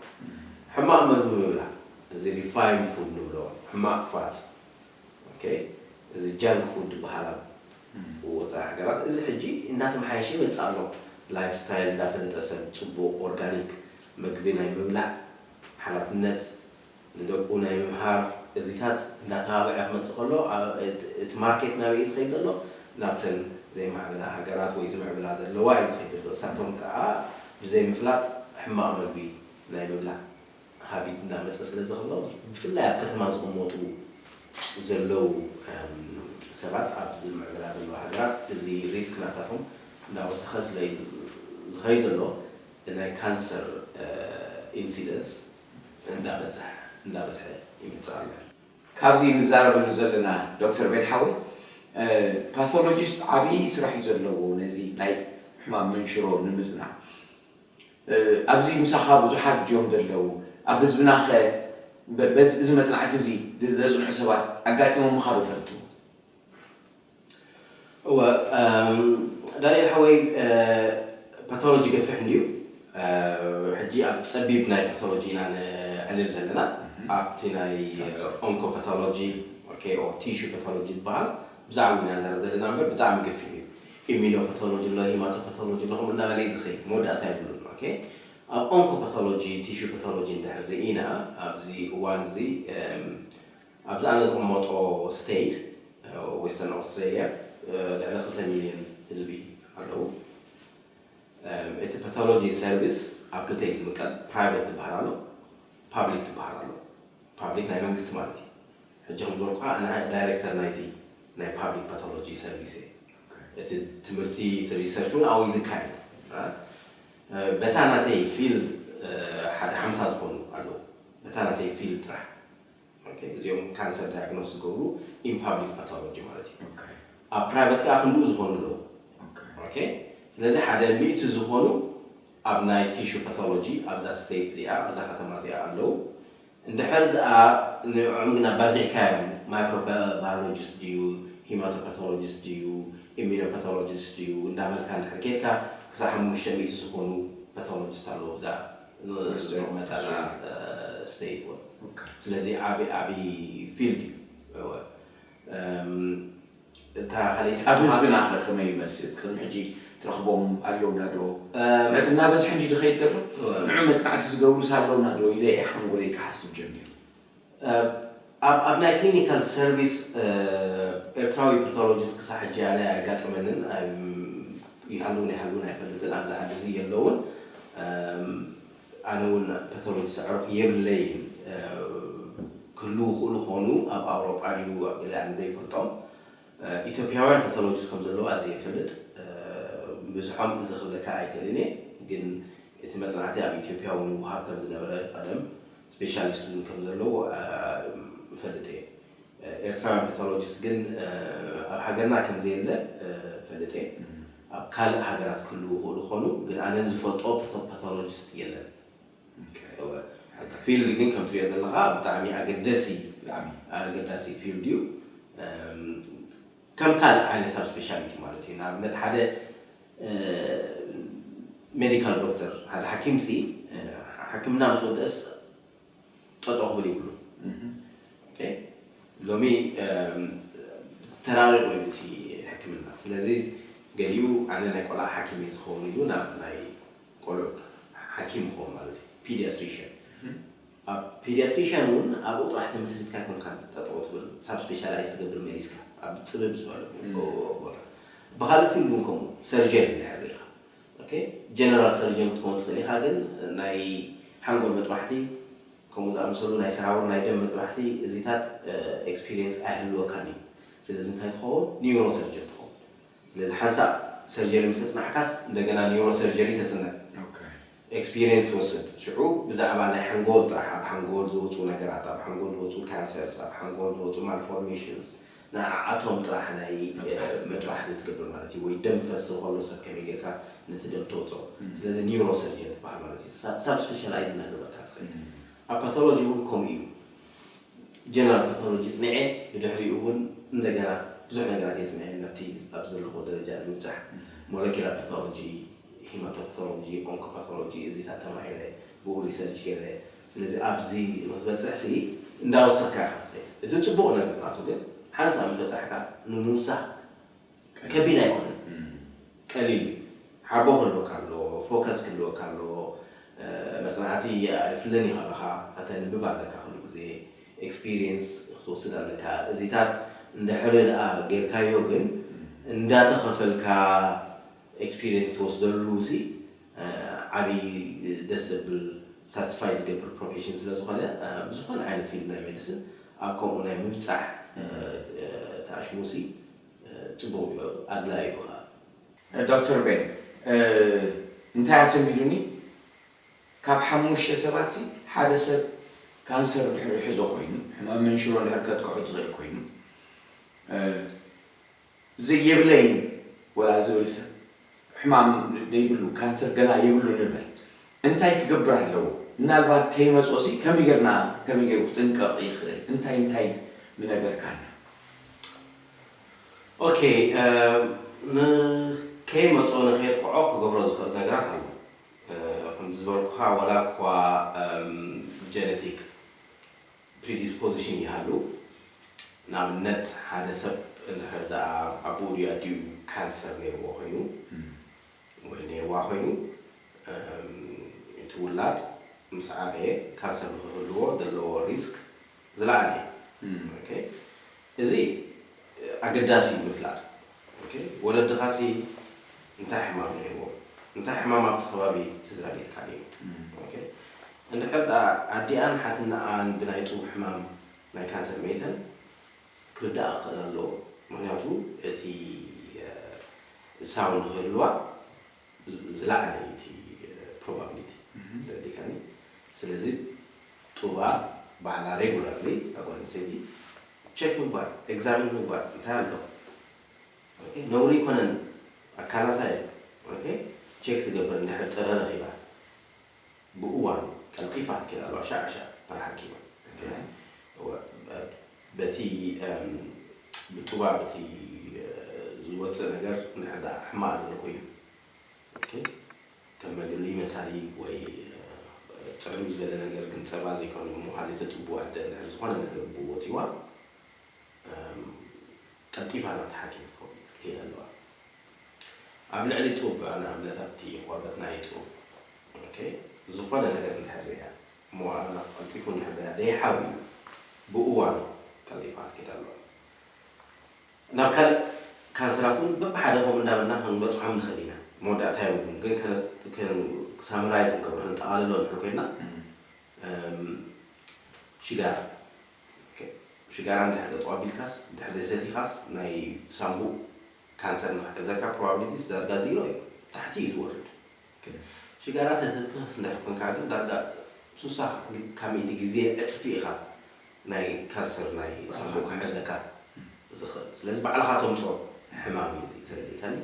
ሕማቕ መግቢ ምብላዕ፣ እዚ ሪፋይንድ ፉድ ንብሎ፣ ሕማቕ ፋት፣ ኦኬ፣ እዚ ጃንክ ፉድ ዝበሃል ኣብ ወፃኢ ሃገራት፣ እዚ ሕጂ እንዳተመሓየሸ ይመፅእ ኣሎ። ላይፍ ስታይል እንዳፈለጠ ሰብ ፅቡቕ ኦርጋኒክ መግቢ ናይ ምብላዕ ሓላፍነት ንደቁ ናይ ምምሃር እዚታት እንዳተባብዐ ክመፅእ ከሎ፣ ኣ-፣ እቲ፣ እቲ ማርኬት ናበይ እዩ ዝኸይድ ዘሎ? ናብተን ዘይማዕበላ ሃገራት ወይ ዝምዕብላ ዘለዋ እዩ ዝኸይድ ዘሎ። እሳቶም ከዓ ብዘይ ምፍላጥ ሕማቕ መግቢ ናይ ምብላዕ ሃቢት እንዳመፀ ስለ ዝኸሎ፣ ብፍላይ ኣብ ከተማ ዝቕመጡ ዘለዉ፣ እም፣ ሰባት ኣብ ዝምዕብላ ዘለዋ ሃገራት እዚ ሪስክ ናታቶም እንዳወሰኸ ስለ ዝኸይድ ዘሎ፣ ናይ ካንሰር፣ እ፣ ኢንሲደንስ እንዳበዝሐ፣ እንዳበዝሐ ይመጽእ ኣሎ። ካብዚ ንዛረበሉ ዘለና ዶክተር ቤት ሓወይ፣ እ፣ ፓቶሎጂስት ዓብዪ ስራሕ እዩ ዘለዎ ነዚ ናይ ሕማም መንሽሮ ንምጽናዕ። እ፣ ኣብዚ ምሳኻ ብዙሓት ድዮም ዘለዉ? ኣብ ህዝብናኸ በ-፣ በዚ፣ እዚ መጽናዕቲ እዚ ዘጽንዑ ሰባት ኣጋጢሞምኻ ዶ ይፈልጡ? እወ፣ እም፣ ዳንኤል ሓወይ፣ እ፣ ፓቶሎጂ ገፊሕ እንድዩ። እ፣ ሕጂ ኣብ ጸቢብ ናይ ፓቶሎጂ ኢና ነዕልል ዘለና። ኣብቲ ናይ ኦንኮፓቶሎጂ፣ ኦኬ፣ ኦር ቲሹ ፓቶሎጂ ዝበሃል ብዛዕባ ኢና ንዛረብ ዘለና እምበር ብጣዕሚ ገፊሕ እዩ። ኢሚኖፓቶሎጂ ኣሎ፣ ሂማቶፓቶሎጂ ኣሎ፣ ከምኡ እናበለ እዩ ዝኸይድ፣ መወዳእታ የብሉን። ኦኬ፣ ኣብ ኦንኮፓቶሎጂ፣ ቲሹ ፓቶሎጂ እንድሕር ርኢና፣ ኣብዚ እዋን እዚ፣ እም፣ ኣብዚ ኣነ ዝቕመጦ ስቴት፣ እ፣ ዌስተርን ኣውስትራሊያ፣ እ፣ ልዕሊ ክልተ ሚልዮን ህዝቢ ኣለዉ። እም፣ እቲ ፓቶሎጂ ሰርቪስ ኣብ ክልተ እዩ ዝምቀል፣ ፕራይቬት ዝበሃል ኣሎ፣ ፓብሊክ ዝበሃል ኣሎ። ፓብሊክ ናይ መንግስቲ ማለት እዩ። ሕጂ ከም ዝበልኩኻ ኣነ ዳይሬክተር ናይቲ ናይ ፓብሊክ ፓቶሎጂ ሰርቪስ እየ። እቲ ትምህርቲ፣ እቲ ሪሰርች እውን ኣብኡ እዩ ዝካየድ። እ፣ በታ ናተይ ፊልድ፣ እ፣ ሓደ ሓምሳ ዝኾኑ ኣለዉ። በታ ናተይ ፊልድ ጥራሕ። ኦኬ፣ እዚኦም ካንሰር ዳያግኖስ ዝገብሩ ኢን ፓብሊክ ፓቶሎጂ ማለት እዩ። ኦኬ። ኣብ ፕራይቬት ከዓ ክንድኡ ዝኾኑ ኣለዉ። ኦኬ። ኦኬ፣ ስለዚ ሓደ ሚእቲ ዝኾኑ ኣብ ናይ ቲሹ ፓቶሎጂ ኣብዛ ስቴት እዚኣ፣ ኣብዛ ከተማ እዚኣ ኣለዉ። እንድሕር ደኣ ንዕኦም ግን ኣባዚሕካዮም፣ ማይክሮባዮሎጂስት ድዩ፣ ሂማቶፓቶሎጂስት ድዩ፣ ኢሚኖፓቶሎጂስት ድዩ እንዳበልካ እንድሕር ኬድካ፣ ክሳብ ሓሙሽተ ሚእቲ ዝኾኑ ፓቶሎጂስት ኣለዉ ኣብዛ ን-፣ ፕሬዚደንት ዝቕመጠላ፣ እ፣ ስቴት እውን። ኦኬ። ስለዚ ዓቢ፣ ዓቢ ፊልድ እዩ። እወ። እም፣ እታ ካልኣይቲ ኣብ ሕቶኻ ህዝብና ኸ ከመይ ይመስል? ቅድሚ ሕጂ ትረኽቦም ኣለውና ዶ? እም፣ ምክንያቱ እናበዝሐ እንዲ ዝኸይድ ዘሎ፣ እም፣ ንዑ መጽናዕቲ ዝገብሩስ ኣለውና ዶ ኢለ እየ ሓንጎለይ ክሓስብ ጀሚሩ። እ፣ ኣብ፣ ኣብ ናይ ክሊኒካል ሰርቪስ፣ እ፣ ኤርትራዊ ፓቶሎጂስት ክሳብ ሕጂ ኣነ ኣየጋጠመንን፣ እም፣ ይሃልውን ኣይሃልውን ኣይፈልጥን። ኣብዚ ዓዲ እዚ የለውን። እም፣ ኣነ እውን ፓቶሎጂስት ኣዕሩኽ የብለይን። እ፣ ክህልዉ ይኽእሉ ኾኑ፣ ኣብ ኣውሮጳ ድዩ ኣብ ገለ ኣነ ዘይፈልጦም። እ፣ ኢትዮጵያውያን ፓቶሎጂስት ከም ዘለዉ ኣዝየ ይፈልጥ። እ፣ ብዝሖም እዚ ክብለካ ኣይክእልን እየ፣ ግን እቲ መጽናዕቲ ኣብ ኢትዮጵያ እውን ይወሃብ ከም ዝነበረ ቀደም፣ ስፔሻሊስት እውን ከም ዘለዉ፣ እ፣ እፈልጥ እየ። እ፣ ኤርትራውያን ፓቶሎጂስት ግን፣ እ፣ ኣብ ሃገርና ከም ዘየለ፣ እ፣ እፈልጥ እየ። እም። ኣብ ካልእ ሃገራት ክህልዉ ይኽእሉ ኾኑ፣ ግን ኣነ ዝፈልጦ ፓቶ-፣ ፓቶሎጂስት የለን። ኦኬ። እወ። እቲ ፊልድ ግን ከም ትሪኦ ዘለኻ ብጣዕሚ ኣገደሲ፣ ብጣዕሚ። ኣገዳሲ ፊልድ እዩ። እም፣ ከም ካልእ ዓይነት ሳብ ስፔሻሊቲ ማለት እዩ። ንኣብነት ሓደ፣ እ፣ ሜዲካል ዶክተር፣ ሓደ ሓኪምሲ፣ እ፣ ሕክምና ምስ ወደእስ ጠጠው ክብል ይብሉ። እህ። ኦኬ? ሎሚ፣ እም፣ ተራቂቑ እዩ እቲ ሕክምና። ስለዚ ገሊኡ ኣነ ናይ ቆልዓ ሓኪም እየ ዝኸውን ኢሉ ናብ ናይ ቆልዑ ሓኪም ይኸውን ማለት እዩ። ፒዲያትሪሽያን። እህ። ኣብ ፒዲያትሪሽያን እውን ኣብኡ ጥራሕ ተመስሪትካ ኣይኮንካን ጠጠው ትብል፣ ሳብ ስፔሻላይዝ ትገብር መሊስካ ኣብ ፅብብ ዝበለ እም። ቦታ። ብኻልእ ፊልድ እውን ከምኡ ሰርጀን እንድሕር ርኢኻ። ኦኬ? ጀነራል ሰርጀን ክትከውን ትኽእል ኢኻ፣ ግን ናይ ሓንጎል መጥባሕቲ ከምኡ ዝኣመሰሉ ናይ ሰራውር ናይ ደም መጥባሕቲ እዚታት፣ እ፣ ኤክስፒሪየንስ ኣይህልወካን እዩ። ስለዚ እንታይ ትኸውን? ኒውሮ ሰርጀን ትኸውን። ስለዚ ሓንሳእ ሰርጀሪ ምስ ተፅናዕካስ እንደገና ኒውሮ ሰርጀሪ ተፅንዕ። ኤክስፒሪየንስ ትወስድ። ሽዑ ብዛዕባ ናይ ሓንጎል ጥራሕ፣ ኣብ ሓንጎል ዝወፁ ነገራት፣ ኣብ ሓንጎል ዝወፁ ካንሰርስ፣ ኣብ ሓንጎል ዝወፁ ማልፎርሜሽንስ፣ ንዓኣቶም ጥራሕ ናይ ምጥባሕቲ ትገብር ማለት እዩ። ወይ ደም ክፈስስ ከሎ ሰብ ከመይ ጌርካ ነቲ ደም ተውፅኦ። ስለዚ ኒውሮ ሰርጀን ትበሃል ማለት እዩ። ሳብ ስፔሻላይዝ እናገበርካ ትኸይድ። ኣብ ፓቶሎጂ እውን ከምኡ እዩ። ጀነራል ፓቶሎጂ ፅንዐ፣ ብድሕሪኡ እውን እንደገና ብዙሕ ነገራት እየ ፅንዐ፣ ናብቲ ኣብ ዘለኹዎ ደረጃ ንምብፃሕ። ሞለኪላር ፓቶሎጂ፣ ሂማቶፓቶሎጂ፣ ኦንኮፓቶሎጂ፣ እዚታት ተማሂረ፣ ብኡ ሪሰርች ገይረ። ስለዚ ኣብዚ ንክትበፅሕ ሲ እንዳወሰኽካ ኢኻ ትኸይድ። እቲ ፅቡቕ ነገር ናቱ ግን ሓንሳብ ምስ በፃሕካ ንምውሳኽ ከቢድ ኣይኮነን። ቀሊል እዩ። ሓቦ ክህልወካ ኣለዎ፣ ፎከስ ክህልወካ ኣለዎ። መፅናዕቲ ኣይፍለን እዩ ካባኻ፣ ከተንብብ ኣለካ ኩሉ ግዜ፣ ኤክስፒሪየንስ ክትወስድ ኣለካ። እዚታት እንድሕሪ ደኣ ጌርካዮ ግን እንዳተኸፈልካ ኤክስፒሪየንስ ትወስደሉ ሲ ዓብዪ ደስ ዘብል ሳትስፋይ ዝገብር ፕሮፌሽን ስለ ዝኾነ ብዝኾነ ዓይነት ፊልድ ናይ ሜዲስን ኣብ ከምኡ ናይ ምብፃሕ ተኣሽሙሲ ፅቡቕ እዩ፣ ኣድላይ እዩ ከዓ። ዶክተር ቤን፣ እንታይ ኣሰሚዱኒ፣ ካብ ሓሙሽተ ሰባት ሲ ሓደ ሰብ ካንሰር ድሕሪ ሕዞ ኮይኑ፣ ሕማም መንሽሮ ድሕሪ ከጥቅዑ ትኽእል ኮይኑ፣ ዘየብለይን ወላ ዝብል ሰብ ሕማም ዘይብሉ ካንሰር ገና የብሉ ንበል እንታይ ክገብር ኣለዎ? ምናልባት ከይመፅኦሲ ከመይ ጌርና ከመይ ጌሩ ክጥንቀቕ ይኽእል? እንታይ እንታይ ምነገርካና? ኦኬ፣ ንከይመፅኦ ንከየጥቅዖ ክገብሮ ዝኽእል ነገራት ኣሎ። ከምቲ ዝበልኩኻ ዋላ እኳ ጀነቲክ ፕሪዲስፖዚሽን ይሃሉ። ንኣብነት ሓደ ሰብ እንድሕር ደኣ ኣቦኡ ድዩ ኣዲኡ ካንሰር ነይርዎ ኮይኑ ወይ ነይርዋ ኮይኑ እቲ ውላድ ምስ ዓበየ ካንሰር ንክህልዎ ዘለዎ ሪስክ ዝለዓለ እዩ። ኦኬ፣ እዚ ኣገዳሲ እዩ ምፍላጥ። ኦኬ፣ ወለድኻሲ እንታይ ሕማም ነይርዎም? እንታይ ሕማም ኣብቲ ከባቢ ስድራ ቤትካ ነይሩ? ኦኬ፣ እንድሕር ደኣ ኣዲኣን ሓትነኣን ብናይ ጡብ ሕማም ናይ ካንሰር መይተን ክርዳእ ክኽእል ኣለዎ። ምክንያቱ እቲ ሳውንድ ክህልዋ ዝለዓለ እዩ እቲ ፕሮባብሊቲ። ተረዲእካኒ? ስለዚ ጡባ ባዕላ ሬጉላርሊ ኣጓል ኣንስተይቲ ቸክ ምግባር፣ ኤግዛሚን ምግባር እንታይ ኣሎ? ነውሪ ኣይኮነን፣ ኣካላታ እዩ። ቸክ ትገብር እንድሕር ጥረ ረኺባ ብእዋኑ ቀልጢፋ ክትከይድ ኣለዋ። ሻዕ ሻዕ ናብ ሓኪማ። በቲ ብጡባ በቲ ዝወፅእ ነገር እንድሕር ደኣ ሕማቕ ነገር ኮይኑ ከም መግሊ መሳሊ ወይ ፅዕንው ዝበለ ነገር ግን ፀባ ዘይኮነ እሞ ዘይተጥቡ ኣደ እንድሕር ዝኾነ ነገር ብኡ ወፂዋ ቀልጢፋ ናብቲ ሓኪም ክትከይድ ኣለዋ። ኣብ ልዕሊ ጡብ ንኣብነት ኣብቲ ቆርበት ናይ ጡብ ዝኾነ ነገር እንድሕር ሪኣ እሞ ቀልጢፉ እንድሕር ሪኣ ዘይሓውዩ ብእዋኑ ቀልጢፋ ክትከይድ ኣለዋ። ናብ ካልእ ካንሰራት እውን በብሓደ ከምኡ እንዳበልና ክንበፅሖም ንኽእል ኢና። መወዳእታ የብሉን ግን ሳምራይዝ ክንገብሮ ክንጠቓልሎ እንድሕር ኮይና ሽጋራ ሽጋራ እንድሕር ጠጠው ኣቢልካስ እንድሕር ዘይሰቲኻስ ናይ ሳምቡእ ካንሰር ንኽሕዘካ ፕሮባብሊቲስ ዳርጋ ዚሮ እዩ፣ ታሕቲ እዩ ዝወርድ። ሽጋራ ተትትህ እንድሕር ኮንካ ግን ዳርጋ ሱሳ ካብ ሚእቲ ግዜ ዕፅፊ ኢኻ ናይ ካንሰር ናይ ሳምቡእ ክሕዘካ ዝኽእል። ስለዚ ባዕልኻ ተምፅኦ ሕማም እዩ እዚ ተረዲእካኒ።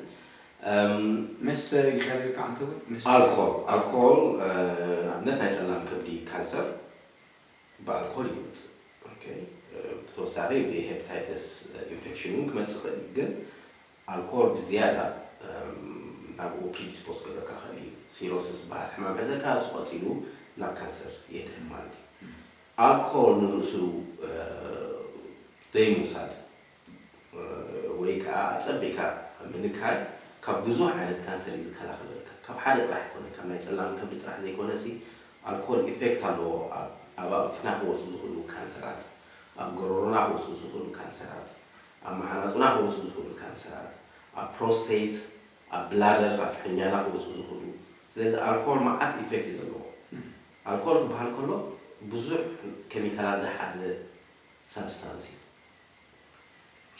መስተ ኢልካ ኔርካ ኣንተ እውን መስተ ኣልኮል ኣልኮል ንኣብነት ናይ ፀላም ከብዲ ካንሰር ብኣልኮል ይመፅእ። ብተወሳኺ ብሄፓታይተስ ኢንፌክሽን እውን ክመፅእ ይኽእል እዩ። ግን ኣልኮል ብዝያዳ ናብኡ ፕሪዲስፖዝ ክገብረካ ይኽእል እዩ። ሲሮሲስ ዝበሃል ሕማም ሒዘካ እሱ ቀፂሉ ናብ ካንሰር የድህብ ማለት እዩ። ኣልኮል ንርእሱ ዘይምውሳድ ወይ ከዓ ኣፀቢቕካ ምንካይ ካብ ብዙሕ ዓይነት ካንሰር እዩ ዝከላኸለልካ። ካብ ሓደ ጥራሕ ኣይኮነ፣ ካብ ናይ ፀላም ከብዲ ጥራሕ ዘይኮነ ሲ ኣልኮል ኢፌክት ኣለዎ። ኣብ ኣፍና ክወፁ ዝኽእሉ ካንሰራት፣ ኣብ ጎረሮና ክወፁ ዝኽእሉ ካንሰራት፣ ኣብ መዓናጡና ክወፁ ዝኽእሉ ካንሰራት፣ ኣብ ፕሮስቴት፣ ኣብ ብላደር፣ ኣብ ፍሕኛና ክወፁ ዝኽእሉ። ስለዚ ኣልኮል መዓት ኢፌክት እዩ ዘለዎ። ኣልኮል ክበሃል ከሎ ብዙሕ ኬሚካላት ዝሓዘ ሳብስታንስ እዩ።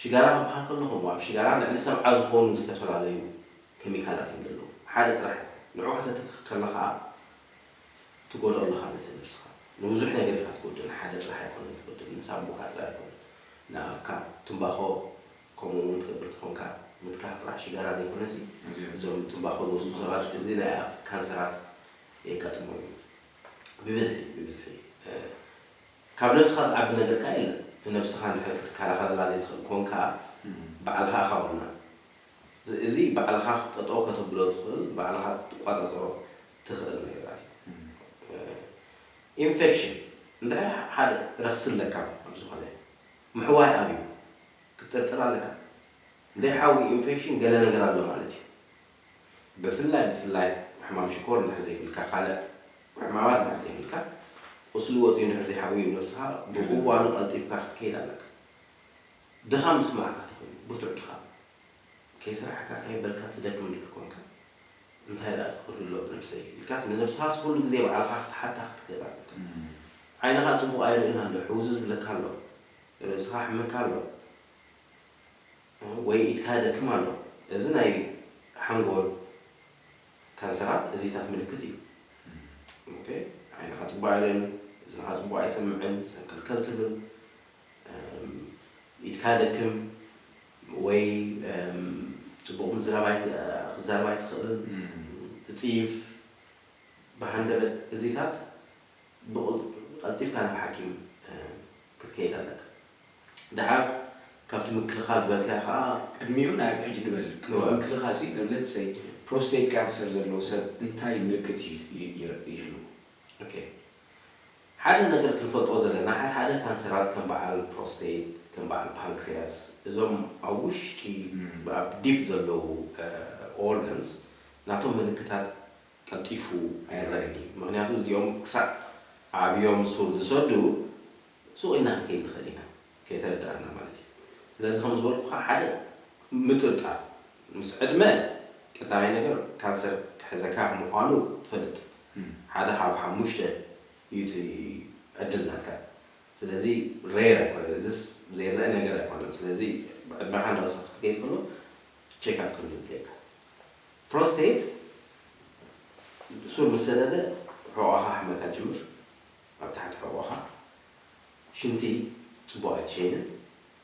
ሽጋራ ክበሃል ከሎ ከምኡ ኣብ ሽጋራ ልዕሊ ሰብዓ ዝኾኑ ዝተፈላለዩ ኬሚካላት እዮም ዘለዉ። ሓደ ጥራሕ ኣይኮነን። ንዑ ከተትክኽ ከለኻ ትጎድኦ ኣለኻ ነቲ ነብስኻ። ንብዙሕ ነገር ኢኻ ትጎድእ፣ ንሓደ ጥራሕ ኣይኮነን ትጎድእ፣ ንሳምቡካ ጥራሕ ኣይኮነን፣ ንኣፍካ፣ ትምባኾ ከምኡ እውን ትገብር ተኾንካ ምትካኽ ጥራሕ ሽጋራ ዘይኮነሲ እዚኦም እዞም ትምባኾ ዝወስዱ ሰባት እዚ ናይ ኣፍ ካንሰራት የጋጥሞም እዩ። ብብዝሒ ብብዝሒ ካብ ነብስኻ ዝዓቢ ነገር ከኣ የለን። ንነብስኻ እንድሕር ክትከላኸለላ ዘይትኽእል ኮንካ ባዕልኻ ኢኻ ዋና። እዚ ባዕልኻ ጠጠው ከተብሎ ትኽእል፣ ባዕልኻ ክትቋጻጸሮ ትኽእል ነገራት እዩ። ኢንፌክሽን እንድሕር ሓደ ረኽሲ ኣለካ ኣብ ዝኾነ ምሕዋይ ኣብዩ ክትጥርጥር ኣለካ። ዘይሓዊ ኢንፌክሽን ገለ ነገር ኣሎ ማለት እዩ። ብፍላይ ብፍላይ ሕማም ሽኮር እንድሕር ዘይብልካ፣ ካልእ ሕማማት እንድሕር ዘይብልካ፣ ቁስሊ ወፂኡ እንድሕር ዘይሓውዩ ነብስኻ ብእዋኑ ቀልጢፍካ ክትከይድ ኣለካ። ድኻም ዝስማዕካ ተኾይኑ፣ ብርቱዕ ድኻም፣ ከይሰራሕካ ከየበልካ ትደክም እንድሕር ኮንካ፣ እንታይ ደኣ ክኽእል ኣሎ ብነብሰይ ኢልካስ ንነብስኻስ ኩሉ ግዜ ባዕልኻ ክትሓታ ክትክእል ኣለካ። ዓይንኻ ፅቡቕ ኣይርእን ኣሎ፣ ሕውዚ ዝብለካ ኣሎ፣ ርእስኻ ሕመካ ኣሎ፣ ወይ ኢድካ ደክም ኣሎ። እዚ ናይ ሓንጎል ካንሰራት እዚታት ምልክት እዩ። ኦኬ፣ ዓይንኻ ጽቡቕ ኣይርእን፣ እዝንኻ ጽቡቕ ኣይሰምዕን፣ ሰንከልከል ትብል፣ እም፣ ኢድካ ደክም ወይ፣ እም፣ ጽቡቕ ምዝራብ ኣይ-፣ ክዛረብ ኣይትኽእልን፣ እም። ትጽይፍ፣ ብሃንደበት እዚታት ብቕል-፣ ቀልጢፍካ ናብ ሓኪም፣ እ፣ ክትከይድ ኣለካ። ደሓር ካብቲ ምክልኻል ዝበልካዮ ኸኣ ቅድሚኡ ናብ ሕጂ ንበል። እወ። ምክልኻል ሲ፣ let's say፣ ፕሮስቴት ካንሰር ዘለዎ ሰብ እንታይ ምልክት ይ-፣ ይ-፣ ይር-፣ ይህልዎ? ኦኬ። ሓደ ነገር ክንፈልጦ ዘለና፣ ሓደ ሓደ ካንሰራት ከም በዓል ፕሮስቴት፣ ከም በዓል ፓንክሪያስ፣ እዞም ኣብ ውሽጢ፣ እም። ኣብ ዲፕ ዘለዉ፣ እ፣ ኦርጋንስ ናቶም ምልክታት ቀልጢፉ ኣይረኣይን እዩ። ምኽንያቱ እዚኦም ክሳዕ ዓብዮም ሱር ዝሰዱ ሱቕ ኢልና ክንከይድ ንኽእል ኢና፣ ከይተረዳእና ማለት እዩ። ስለዚ ከም ዝበልኩኻ ሓደ ምጥርጣር፣ ምስ ዕድመ ቀዳማይ ነገር ካንሰር ክሕዘካ ምዃኑ ትፈልጥ። እም። ሓደ ካብ ሓሙሽተ እዩ እቲ ዕድል ናትካ። ስለዚ ሬር ኣይኮነን፣ እዚስ ዘይረአ ነገር ኣይኮነን። ስለዚ ዕድመኻ እናወሰኸ ክትከይድ ከሎ ቼክ ኣፕ ከም ዘድልየካ። ፕሮስቴት ሱር ምስ ሰደደ ሕቖኻ ሕመካ ጅምር፣ ኣብ ታሕቲ ሕቖኻ። ሽንቲ ጽቡቕ ኣይትሸይንን፣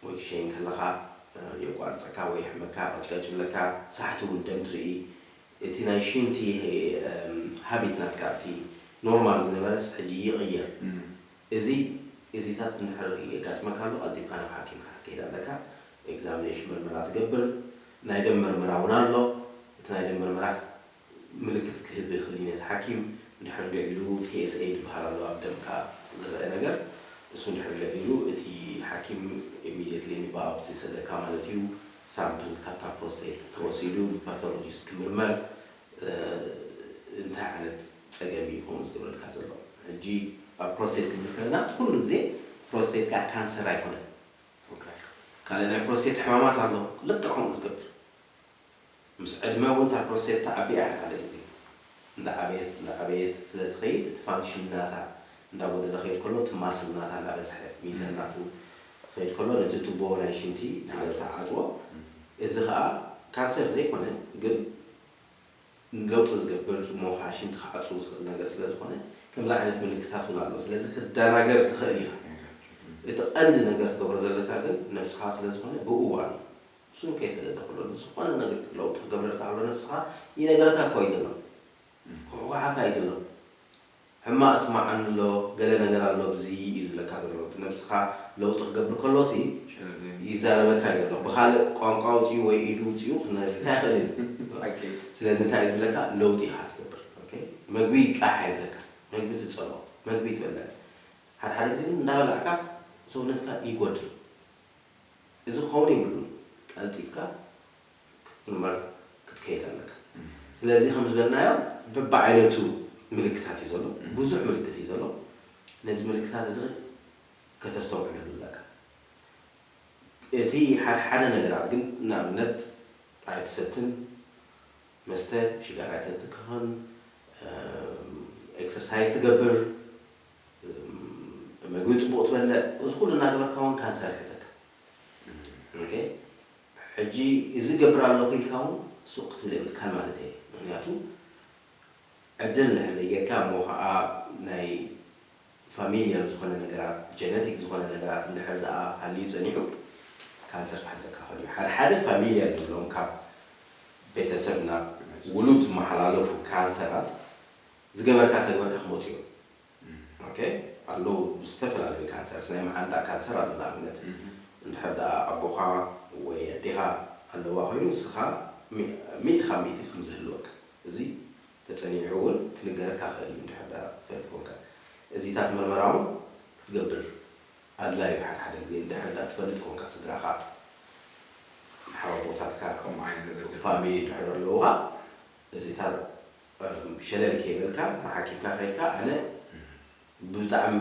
ወይ ትሸይን ከለኻ፣ እ፣ የቋርጸካ ወይ የሕመካ፣ ቀጭቀጭ ይብለካ፣ ሳሕቲ እውን ደም ትርኢ። እቲ ናይ ሽንቲ፣ እም፣ ሃቢት ናትካ፣ እቲ ኖርማል ዝነበረስ ሕጂ ይቕየር። እም። እዚ፣ እዚታት እንድሕር የጋጥመካ ኣሎ፣ ቀልጢፍካ ናብ ሓኪምካ ክትከይድ ኣለካ። ኤግዛሚኔሽን፣ መርመራ ትገብር። ናይ ደም መርመራ እውን ኣሎ። እቲ ናይ ደም መርመራ ምልክት ክህብ ይኽእል እዩ ነቲ ሓኪም። እንድሕር ልዒሉ ቲ ኤስ ኤ ዝበሃል ኣሎ ኣብ ደምካ ዝረአ ነገር። እሱ እንድሕር ልዒሉ እቲ ሓኪም ኢሚድየትሊ ንባዮፕሲ ይሰደካ ማለት እዩ። ሳምፕል ካብታ ፕሮስቴት ተወሲዱ ብፓቶሎጂስት ክምርመር፣ እ፣ እንታይ ዓይነት ጸገም እዩ ከምኡ ዝገብረልካ ዘሎ። ሕጂ ኣብ ፕሮስቴት ክንብል ከለና ኩሉ ግዜ ፕሮስቴትካ ካንሰር ኣይኮነን። ኦኬ። ካልእ ናይ ፕሮስቴት ሕማማት ኣሎ፣ ልክዕ ከምኡ ዝገብር። ምስ ዕድመ እውን እታ ፕሮስቴት ትዓቢ እያ ሓደ ግዜ። እንዳዓበየት፣ እንዳዓበየት ስለ ትኸይድ፣ እቲ ፋንክሽን ናታ እንዳጎደለ ክኸይድ ከሎ፣ እቲ ማስል ናታ እንዳበዝሐ፣ ሚዛን ናቱ ክኸይድ ከሎ፣ ነቲ ቱቦ ናይ ሽንቲ ስለ ዝዓጽዎ፣ እዚ ኸኣ ካንሰር ዘይኮነ፣ ግን ለውጢ ዝገብር፣ እሞ ኸዓ ሽንቲ ክዓጹ ዝኽእል ነገር ስለ ዝኾነ፣ ከምዚ ዓይነት ምልክታት እውን ኣሎ። ስለዚ ክደናገር ትኽእል ኢኻ። እቲ ቀንዲ ነገር ክትገብሮ ዘለካ ግን ነብስኻ ስለ ዝኾነ ብእዋኑ፣ ሱር ከይሰደደ ከሎ፣ ዝኾነ ነገር ለውጢ ክገብረልካ ከሎ ነብስኻ ይነግረካ እኮ እዩ ዘሎ። እም። ክሕኳሓካ እዩ ዘሎ። ሕማቕ ስማዓኒ ኣሎ፣ ገለ ነገር ኣሎ፣ ብዚ እዩ ዝብለካ ዘሎ። እቲ ነብስኻ ለውጢ ክገብር ከሎሲ ሸለል። ይዛረበካ እዩ ዘሎ። ብኻልእ ቋንቋ ኣውጺኡ ወይ ኢዱ ኣውጺኡ ክነግረካ ኣይኽእልን እዩ። ኦኬ። ስለዚ እንታይ እዩ ዝብለካ? ለውጢ ኢኻ ትገብር። ኦኬ? መግቢ ቃሕ ኣይብለካ። መግቢ ትጸልኦ። መግቢ ትበልዕ። ሓደ ሓደ ግዜ እውን እንዳበላዕካ ሰውነትካ ይጎድል። እዚ ክኸውን የብሉን። ቀልጢፍካ ክትምርመር ክትከይድ ኣለካ። እም። ስለዚ ከም ዝበልናዮ በብዓይነቱ ምልክታት እዩ ዘሎ። እም። ብዙሕ ምልክት እዩ ዘሎ። ነዚ ምልክታት እዚ ከተስተውዕለሉ ኣለካ። እቲ ሓደ ሓደ ነገራት ግን ንኣብነት ኣይትሰትን፣ መስተ፣ ሽጋራ ኣይተትክኽን፣ እም፣ ኤክሰርሳይዝ ትገብር፣ እም፣ መግቢ ጽቡቕ ትበልዕ፣ እዚ ኩሉ እናገበርካ እውን ካንሰር ይሕዘካ። እም። ኦኬ፣ ሕጂ እዚ ገብር ኣለኹ ኢልካ እውን ሱቕ ክትብል የብልካን ማለት እየ። ምክንያቱ ዕድል እንድሕር ዘይጌርካ፣ እሞ ከዓ ናይ ፋሚሊያል ዝኾነ ነገራት፣ ጀነቲክ ዝኾነ ነገራት እንድሕር ደኣ ሃልዩ ጸኒሑ፣ ካንሰር ክሕዘካ ይኽእል እዩ። ሓደ ሓደ ፋሚሊያል ንብሎም፣ ካብ ቤተሰብ ናብ ውሉድ ዝመሓላለፉ ካንሰራት ዝገበርካ ተግበርካ ክመፁ እዮም። ኦኬ፣ ኣለዉ ዝተፈላለዩ ካንሰርስ። ናይ መዓንጣ ካንሰር ኣሎ ንኣብነት። እንድሕር ደኣ ኣቦኻ ወይ ኣዴኻ ኣለዋ ኮይኑ፣ ንስኻ ሚ- ሚእቲ ካብ ሚእቲ ከም ዝህልወካ፣ እዚ ተጸኒዑ እውን ክንገረካ ክእል እዩ። እንድሕር ደኣ ትፈልጥ ኮንካ፣ እዚታት መርመራ እውን ክትገብር ኣድላይ እዩ። ሓደ ሓደ ግዜ እንድሕር ደኣ ትፈልጥ ኮንካ፣ ስድራኻ፣ ሓወቦታትካ፣ ከምኡ ዓይነት ነገር ዝፍጠር። ፋሚሊ እንድሕር ኣለውኻ፣ እዚታት እም፣ ሸለል ከይበልካ ንሓኪምካ ከይድካ፣ ኣነ ብጣዕሚ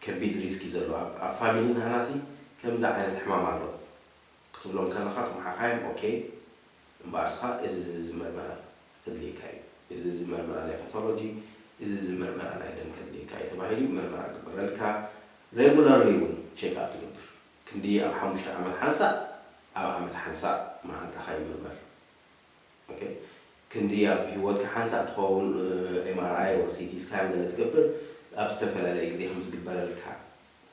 ከቢድ ሪስክ እዩ ዘለዎ ኣብ ኣብ ፋሚሊ ናህናሲ ከምዚ ዓይነት ሕማም ኣሎ ክትብሎም ከለኻ፣ እቶም ሓኻይም ኦኬ፣ እምበኣር ስኻ እዚ እዚ እዚ መርመራ ከድልየካ እዩ፣ እዚ እዚ መርመራ ናይ ፓቶሎጂ፣ እዚ እዚ መርመራ ናይ ደም ከድልየካ እዩ ተባሂሉ መርመራ ግበረልካ። ሬጉላርሊ እውን ቼክ ኣፕ ትገብር። ክንዲ ኣብ ሓሙሽተ ዓመት ሓንሳእ፣ ኣብ ዓመት ሓንሳእ መዓንጣኻ ይምርመር። ኦኬ፣ ክንዲ ኣብ ህይወትካ ሓንሳእ ትኸውን ኤምኣርኣይ ወይ ሲቲ ስካን ገለ ትገብር፣ ኣብ ዝተፈላለየ ግዜ ከም ዝግበረልካ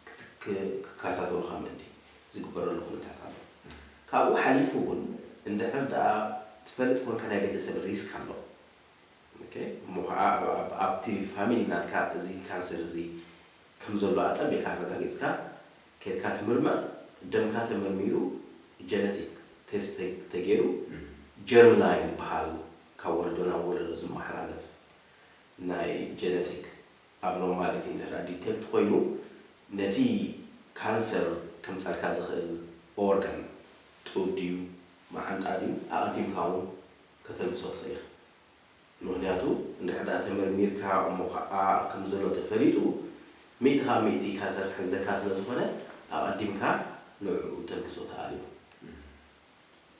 ክት- ክ- ክከታተሉኻ ምእንቲ ዝግበረሉ ኩነታት ኣሎ። ካብኡ ሓሊፉ እውን እንድሕር ደኣ ትፈልጥ ኮንካ ናይ ቤተሰብ ሪስክ ኣሎ። ኦኬ፣ እሞ ከዓ ኣብ- ኣብ- ኣብቲ ፋሚሊ ናትካ እዚ ካንሰር እዚ ከም ዘሎ ኣጸቢቕካ ኣረጋጊጽካ ከይድካ ትምርመር። ደምካ ተመርሚሩ ጀነቲክ ቴስት ተ- ተገይሩ ጀርምላይን ይበሃል፣ ካብ ወለዶ ናብ ወለዶ ዝመሓላለፍ ናይ ጀነቲክ ኣብኖርማሊቲ እንድሕር ዲቴክት ኮይኑ፣ ነቲ ካንሰር ከምጸልካ ዝኽእል ኦርጋን፣ ጡብ ድዩ፣ መዓንጣ ድዩ፣ ኣቐዲምካ እውን ከተልግሶ ትኽእል ኢኻ። ምኽንያቱ እንድሕር ደኣ ተመርሚርካ እሞ ኸዓ ከም ዘሎ ተፈሊጡ፣ ሚእቲ ካብ ሚእቲ ካንሰር ክሕዘካ ስለ ዝኾነ፣ ኣቐዲምካ ንዕኡ ተልግሶ ተኣልዮ።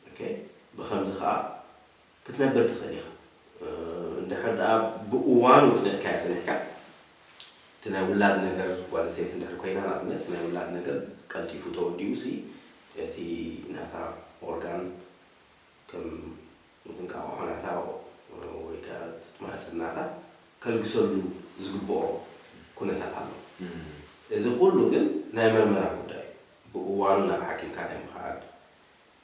ኦኬ፣ ብኸምዚ ኸዓ ክትነብር ትኽእል ኢኻ። እ፣ እንድሕር ደኣ ብእዋኑ ጽኒዕካዮ ጸኒሕካ፣ እቲ ናይ ውላድ ነገር፣ ጓል ኣንስተይቲ እንድሕር ኮይና ንኣብነት፣ እቲ ናይ ውላድ ነገር ቀልጢፉ ተወዲኡ ሲ፣ እቲ ናታ ኦርጋን ከም ጥንቃቐ ኾናታ ወይ ከዓ ማህፀናታ ከልግሰሉ ዝግብኦ ኩነታት ኣሎ። እዚ ኩሉ ግን ናይ መርመራ ጉዳይ እዩ። ብእዋኑ ናብ ሓኪምካ ናይ ምኻድ፣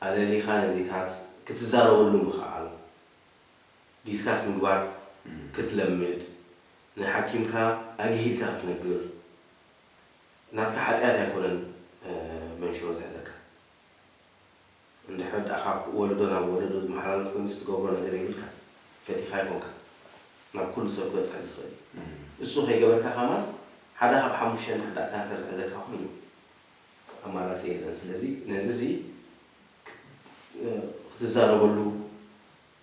ኣለሊኻ ነዚታት ክትዛረበሉ ምኽኣል፣ ዲስካስ ምግባር ክትለምድ፣ ንሓኪምካ ኣግሂድካ ክትነግር፣ ናትካ ሓጢኣት ኣይኮነን መንሽሮ ዝሕዘካ። እንድሕር ደኣ ካብ ወለዶ ናብ ወለዶ ዝመሓላለፍ ኮይኑ ዝትገብሮ ነገር የብልካ፣ ፈቲኻ ኣይኮንካ፣ ናብ ኩሉ ሰብ ክበፅሕ ዝኽእል እዩ። እሱ ከይገበርካ ከማን ሓደ ካብ ሓሙሽተ እንድሕር ደኣ ካንሰር ዝሕዘካ ኮይኑ ኣማራፂ የለን። ስለዚ ነዚ እዚ ክትዛረበሉ፣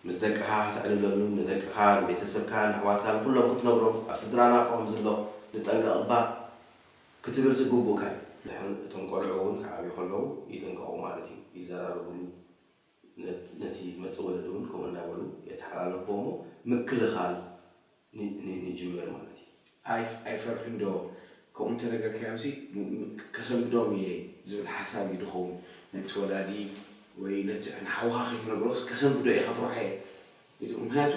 ምስ ደቅኻ ክትዕልለሉ፣ ንደቅኻ፣ ንቤተሰብካ፣ ንኣሕዋትካ፣ ንኩሎም ክትነግሮም፣ ኣብ ስድራና እኮ ከምዚ ኣሎ ንጠንቀቕ እባ ክትብል ዝግቡእካ እዩ። ድሕሪ እቶም ቆልዑ እውን ክዓብዩ ከለዉ ይጥንቀቑ ማለት እዩ፣ ይዘራረብሉ። ነ- ነቲ ዝመፅእ ወለዲ እውን ከምኡ እንዳበሉ የተሓላለፍዎ እሞ ምክልኻል ን- ን- ንጅምር ማለት እዩ። ኣይፍ- ኣይፈርሕን ዶ ከምኡ እንተነገርካዮም ሲ ም- ም- ከሰንብዶም እየ ዝብል ሓሳብ እዩ ዝኸውን። ነቲ ወላዲ ወይ ነቲ ንሓውኻ ከይትነግሮስ ከሰንብዶ እየ ከፍርሖ እየ። ምክንያቱ